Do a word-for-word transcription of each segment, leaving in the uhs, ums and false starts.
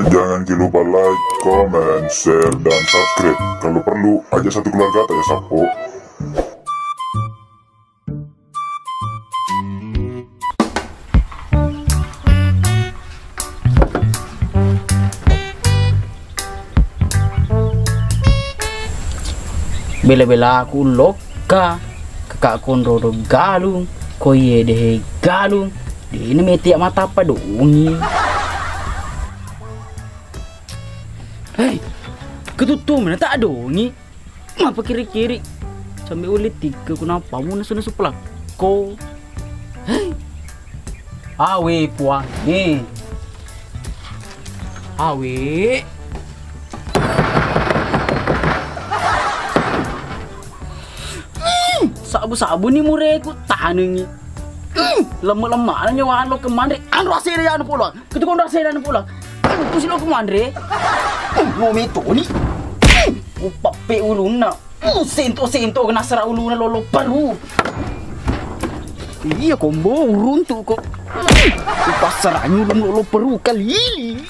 Jangan ki lupa like, comment, share, dan subscribe. Kalau perlu, ajak satu keluarga tak ya sapo. Bela-belaku lokka, kakakku onroro galung, ko iye dehe galung, dena mete matappa dongi. Hei, ketuttu mana tak dongi? Mapa kiri-kiri? Sampai ulit tiga, kenapa mu nasu-nasu pelakko? Hei. Awe puangnge. Awe. Sabu-sabu ni mureku tanengi. Lemma-lemma nyawa lo kemanre. Anu asere anu pulang. Ketukon rasa dan pulang. Pusing aku manre. Ngomi toni. Upappe ulunna. Sento-sento kena sera ulunna lolo peru. Iya combo uruntu kok. Upassarang ulung lolo peru kali.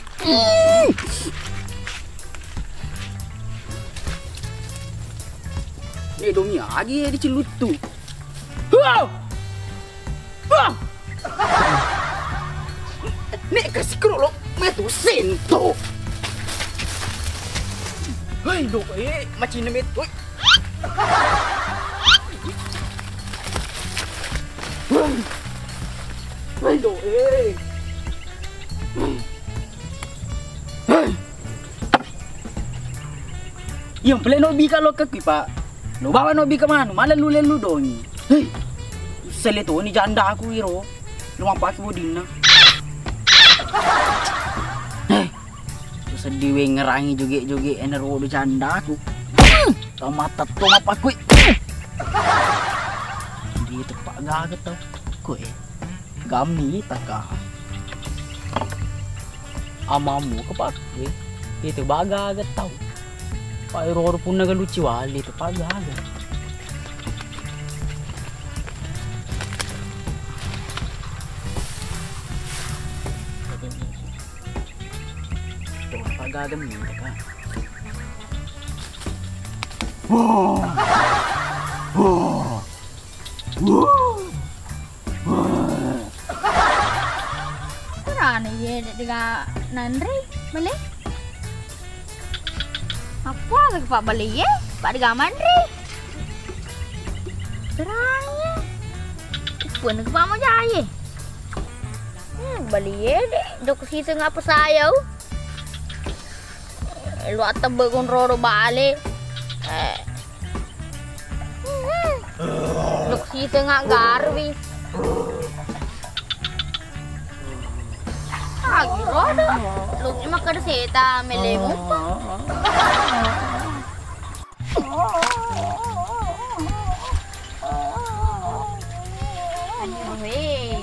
Nih dongi aja ya diceluttu. Wow. Wah! Nek kasi kero lo metu sento. Hei, do, eh, macina metu. Hei, do, eh. Hei. Iya, pele no bika lo ke kui, Pak. Lo bawa no bika manu, malah lu lelu dongi. Hei. Sele toni janda aku iro. Lo mappaki bodinna. Hei. Sedih we ngerangi joget-joget ena rodo janda aku. Tau mata to mappakui. Di tepak gaget tau. Kue. Gami taka. Amamu ke pakke. Itu baga aga tau. Pak roro punna galuci wali itu pagaga. Pagaga mi taka. Wah. Wah. Wah. Wah. Terana iye de' dega nanre bale. Apa lagi Pak bale iye? Pak dega manre. Terana iye. Pun ke Pak mau jaye. Hmm, bale iye de' joko siseng apa sayau. Lu attebbe konroro bale. Eh. Luk siseng aggarwi. Agi rodo. Luk makkeda seta melemu. Aduh, hei.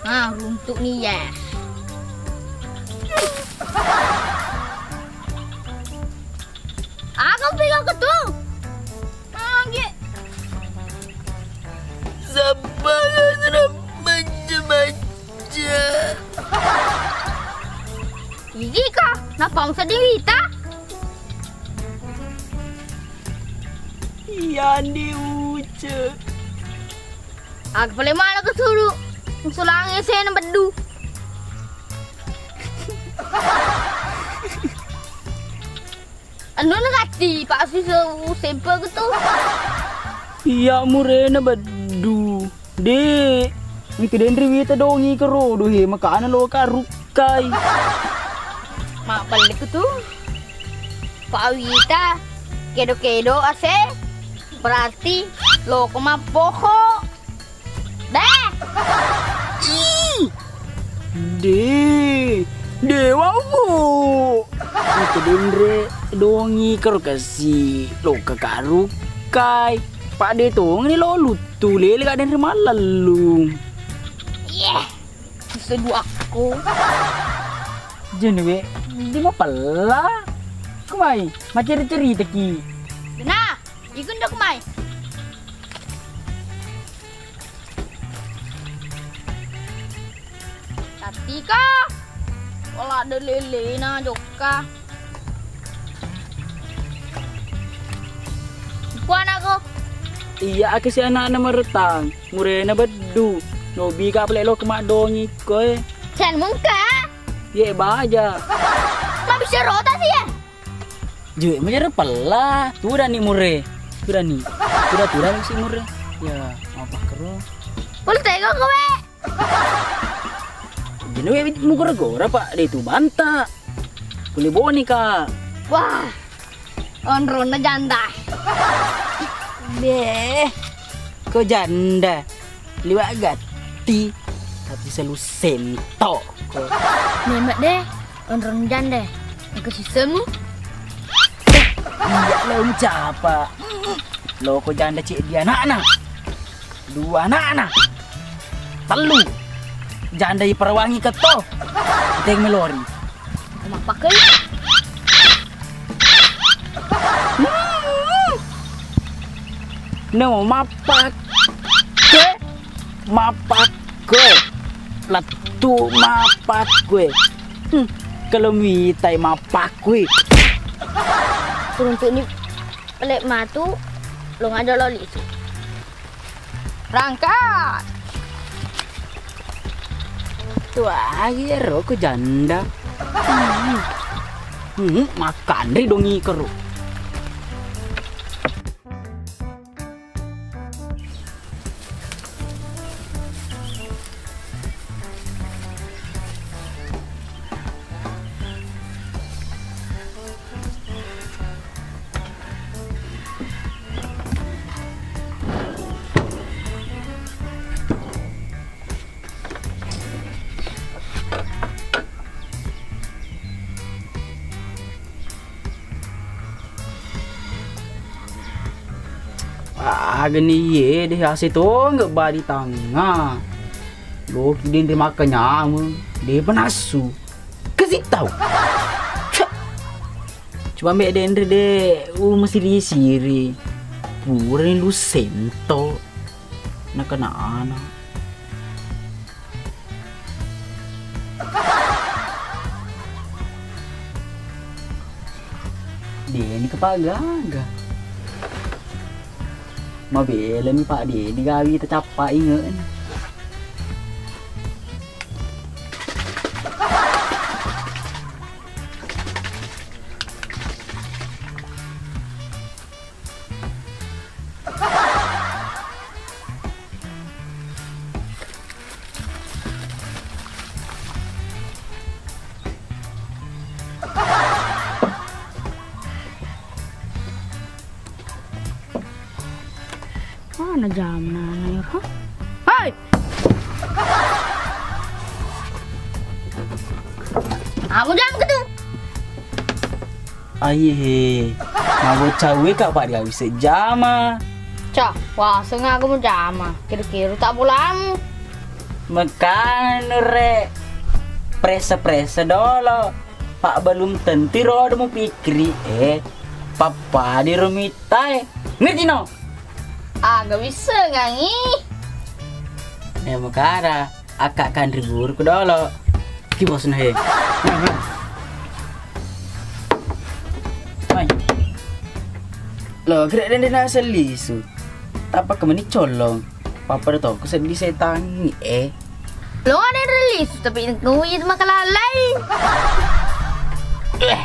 Ah, runtuk nih ya. Aku pegang ketu. Mangge. Sabar, baca-baca. Gigi kah? Napang sedih wita? Iya, Andi Uce. Aga pale mala kesulu. Sulange sena beddu. Anu na gatti, Pak Susu sempe gitu. Iya, murena beddu. Dek, engka denri wita dongi kerodo he, makana lo karukkai. Mak balik tu. Pak Wita, kedo-kedo ase, berarti lo kema poho. Deh. Ih. De, dewa wo. Engka denre dongi karo kasi lo kakarukkai. Pak de tongni lo luttu lele ka denre mallallung. Yeh. Seduakko. Jenuwe, di mapella. Kumai, maceri-ceritaki. Dena, ikunda kumai. Cantika. Wala de lelena jokka. Ku anakku. Iya, ake si anakna meretang, murena beddu. Nobi ka pale lo ke maddongi ko e. Sen mengka. Ye baja. Ma bisa rota sih ya? Jue, majara pella. Tudani mure. Tudani. Tuda, tudani si mure. Ya, apa kero? Pul tego kowe. Jenuwe mugora-gora, Pak. De tu banta. Kuli boni, Kak. Wah. Onronna janda. Deh. Ko janda. Liwa gatti. Tapi selu sento. Ko. Memek deh. Onronna janda. Engka sisemu. Iya lo mencapa. Lo ko janda cek dia anakna. Dua anakna. Tellu. Janda iparawangi keto. Teng melori. Mappakkoi. No, mappakkoi. Mappakkoi. Lettu mappakkoi. Hmm, kalau mitai mappakkoi. Turun tu ni. Pale matu, lo ngaja lo lisu. Rangkat. Tuagi ero ko janda. Hmm. Hmm, makanri dongi kero. Agani iye de ase tongge badi tangnga. Loki denre makkanyameng, de penassu. Kasi tau. Cak. Coba mbe denre de, u mesiri-siri. Purani lu sento. Nakana ana. Deni kepagaga. Mabelani Pak Deni gawi tecappa inge'na. Mana jamna anak ya? Hei! Kamu jam ke tu? Aihe, mabocca uwe ka Pak diawi sejama. Ca, waseng aku mujama. Kira-kira tak bolamu. Mekanu re, presa-presa dolo. Pak belum tentu rodo mupikiri, eh, pappa di rumita, eh. Ngerti no? Aga bisa ngangi. Eh, mekara. Akka kanri guruku dolo. Ki bosna he. Mai. Lo, kira dende nasa lisu. Tapa kemeni colong. Papa de toko seddi setangi, eh. Lo ada lisu tapi ngui makalalai. Eh.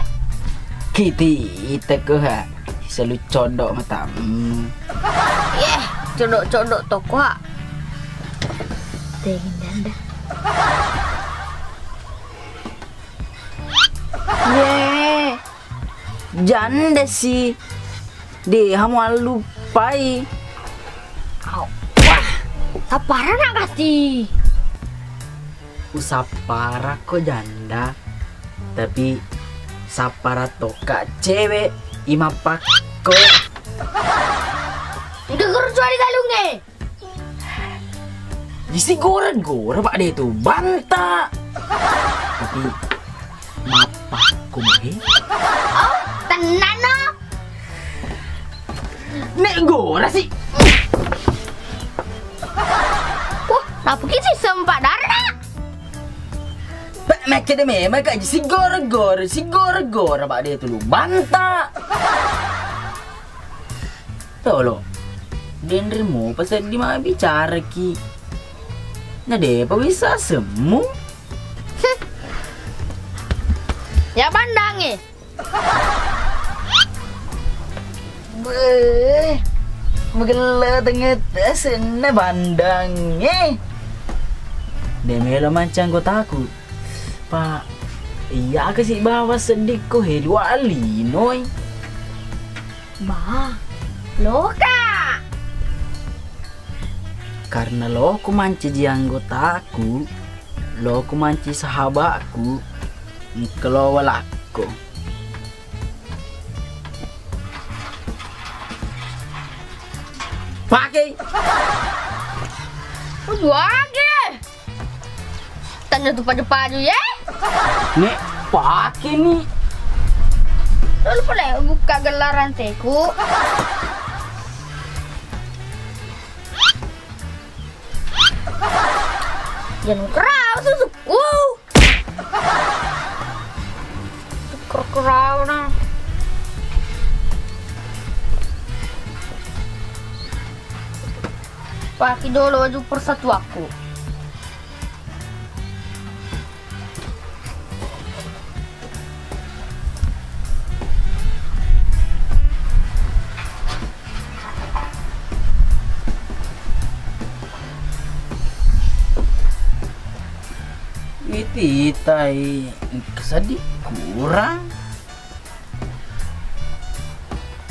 Kiti iteku ha. Selu codok matamu. Yeh, codok-codok toko ha. Tengin danda. Ye, janda si. De hamu allupai. Au. Wah, sappara na kasi. Usapparakko janda, tapi sappara tokka cewek imappakko. Engka guru cuali galungnge. Isi gora-gora, Pak, de tu banta. Tapi mappakko he. Oh, tenang no. Nek gora sih. Wah, napaki sih sempat darah. Pak, makkeda memang kaji sigora-gora, sigora-gora, Pak, de tu lu banta. Tolo, denre mopa seddi mabbicara ki. Na depa wissa semmu. Ya bandangnge. Beuh, magella tengetta senna bandangnge. De melo mancaji anggotaku. Pak, iya kasi bawa seddikko he dua linoi. Ma, loka. Karena loko mancaji anggotaku, loko mancaji sahabatku, engka lo walakko. Pakei. Buage. Tanya tu paju-paju ye. Nek pake ni. Lalu pole buka gelaran teku. Jangan kerau susukku. Kerau-kerau na. Pake dulu baju persatuanku. Ititai engka seddi kurang.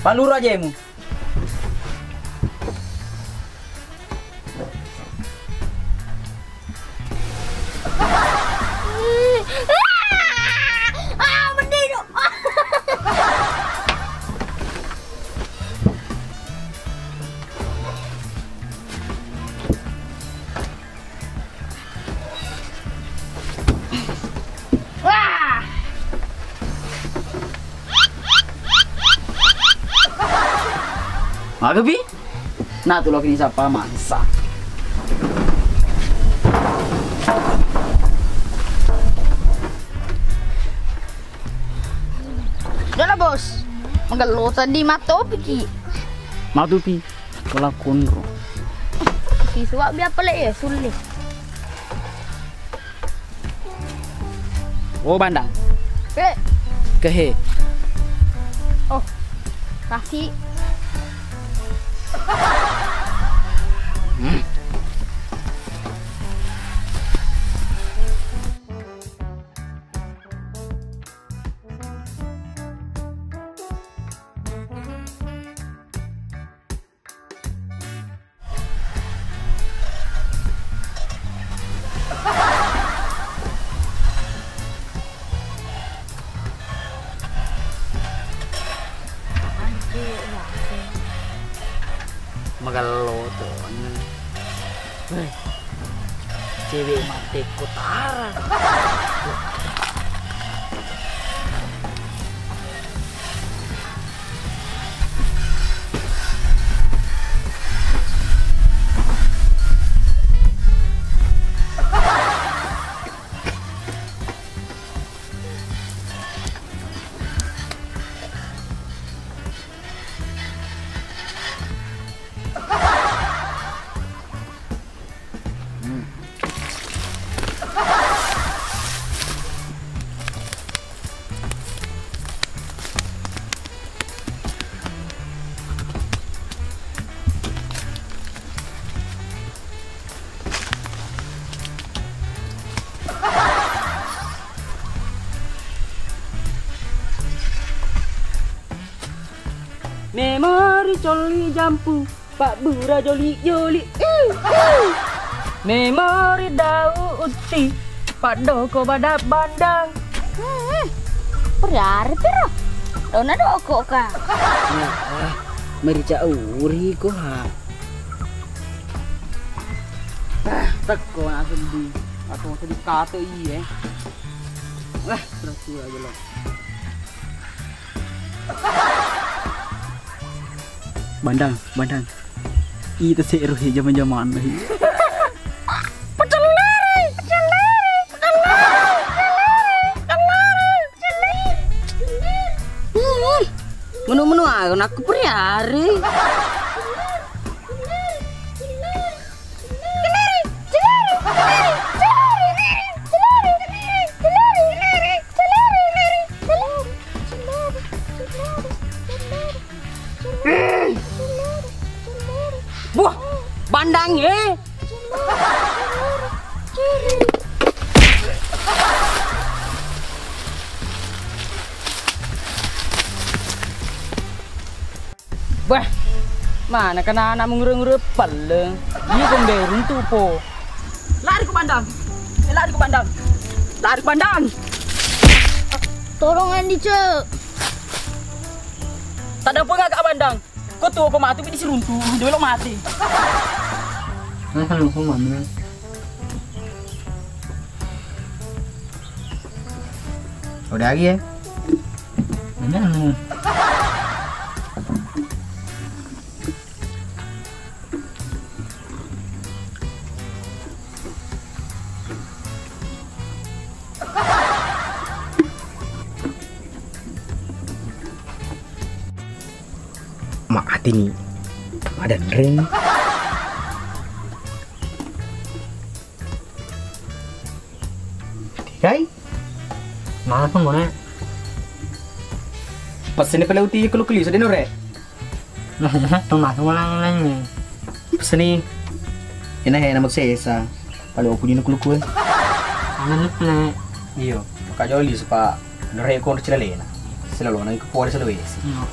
Paluru ajemu. Wah. Magapi? Nah, tu loki ni sapa mangsa. Udah lah, Bos. Magello tadi matopiki. Matupi. Kala konro. Siswa biar pale ya sulle. Oh, bandang. Ke. Kehe. Oh, kasih. Hmm. Magello to. Weh, cewek mate kotara. Memori coli jampu, pabbura joli-joli. Ih, ih. Memori daun utti, paddoko badang-bandang. Eh, periare piro? Dona doko ka. Nah, merica uri ko ha. Tekko na seddi. Atau seddi kate iye. Lah, terus gua aja lo. Bandang, Bandang. Ita seru he jama-jama anu he. Menu-menu aku nak periare. Buah, bandang e. Bah, mana kana anak mengurung-urung pelle. Iya kong be runtu po. Lari ku bandang. Eh, lari ku bandang. Lari ku bandang. Tolong Andi, Cek. Tak ada apa nggak bandang. Kau tuh kau mati di seruntu, dia lo mati. Nah, kalau kau mana? Udah lagi ya? Mana? Mati ni. Ada nreng. Kai? Mana pun mana? Pas ini pale uti kelu keli sedih nore. Tuh masuk mana lain ni? Pas ini. Ini he nama sesa. Pale aku ni kelu kue. Mana ni pale? Iyo, maka joli sepa nore ko cila lena. Selalu nang ke pore selalu esi. Iya.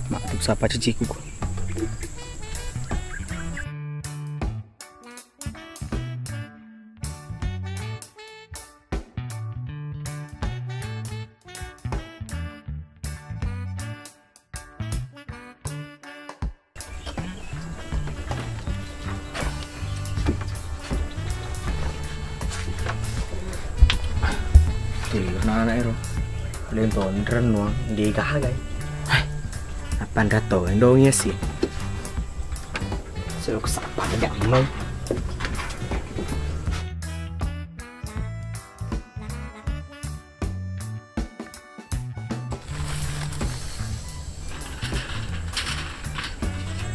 Mak, tu sapa ciciku ko? Tirna anak ero. Lentong rennuang di gagai. Hai. Apa ndatto endongnya sih? Selalu kesapa aja emang.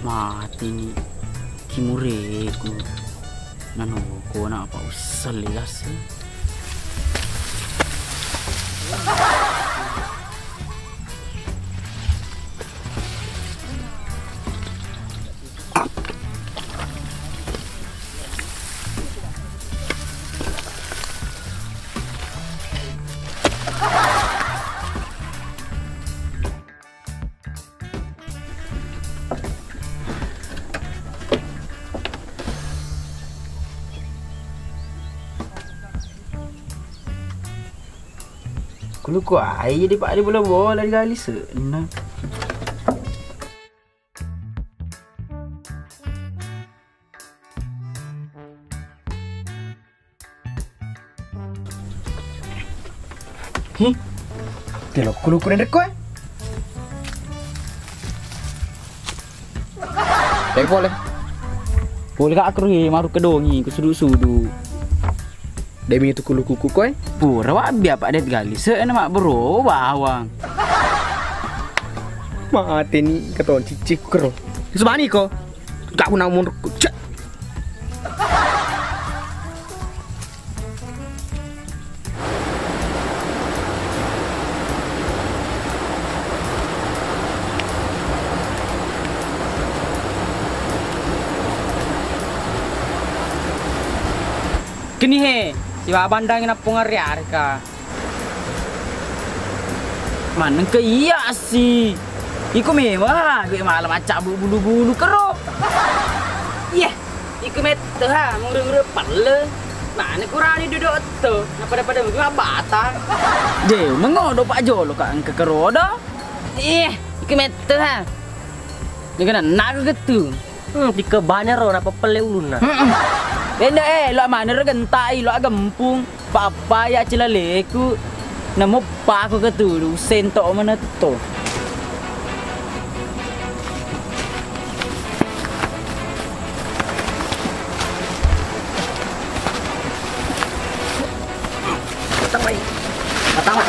Mati ni kimureku. Nano kona apa usel gas. Kuluku aja di pak di bola-bola di gali sana. Hi, telokku luku dan rekko eh. Tapi boleh. Boleh kak aku rugi maru kedongi ke sudu-sudu. Demi itu kuluku koe. Pura wabbi apa det gali se ena mak bro bawang. Mate ni keton cicik kero. Subani ko. Gak guna umur. Cek. Kini he, siwa bandang napung ari-ari ka. Maneng ke iya si. Iko mewa, gue malam acabut bulu-bulu kero. Iya, iko mette ha, murung-murung pelle. Mana kurani duduk tu? Napada-pada mungkin batang. Deh, mengodo pak jolo kak engke kerodo. Ih, iki metto ha. Ini kena naga ketu. Hmm, tiga banner ro, napa pelle ulunna? Benda eh, lo mana ro gentai, lo agempung. Papa ya celaleku. Namo pako ketu, sento mana to. Matang, Pai. Matang, Pai.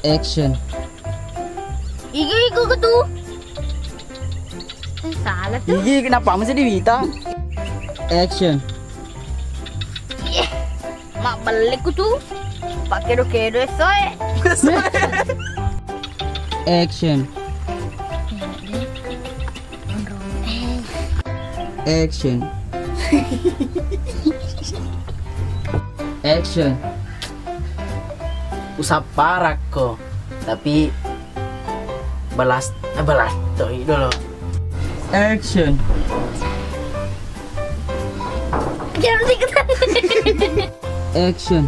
Action. Igi iko ketu. Eh, salah tu. Igi kenapa masih di Wita? Action. Ih, mak balik ku tu. Pak kedo-kedo esoe. Action. Action. Action. Usapparakko, tapi balas, eh, balas toi dulu. Action. Jangan dikit. Action.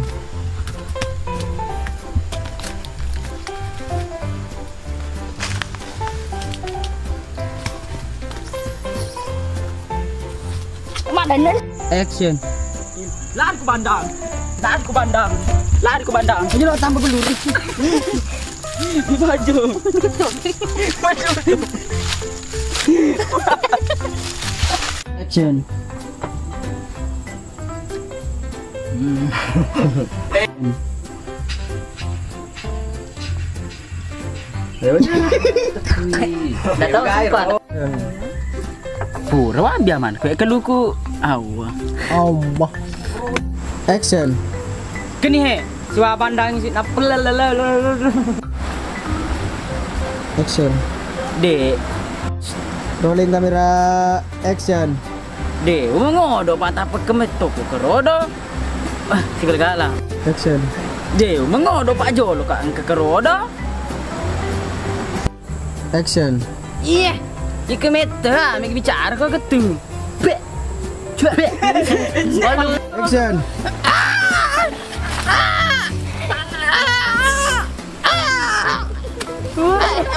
Action. Lari ku bandang. Lari ku bandang. Lari ku bandang. Ini lo tambah belur. Maju. Maju. Action. Hmm. Nggak tahu, sumpah. Pura wa biaman, kue keluku. Awa. Allah. Action. Keni he, siwa pandang si napel. Action. Dek. Rolling kamera, action. De, umengodo patappekke metto ku kerodo. Ah, sigala-gala. Action. De, umengodo pak jolo kak engke kerodo. Action. Iya, ike metto ha, mega bicara kok ketu. Be. Be. Waduh. Action.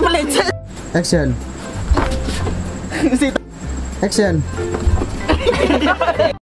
Melecet. Action. Action.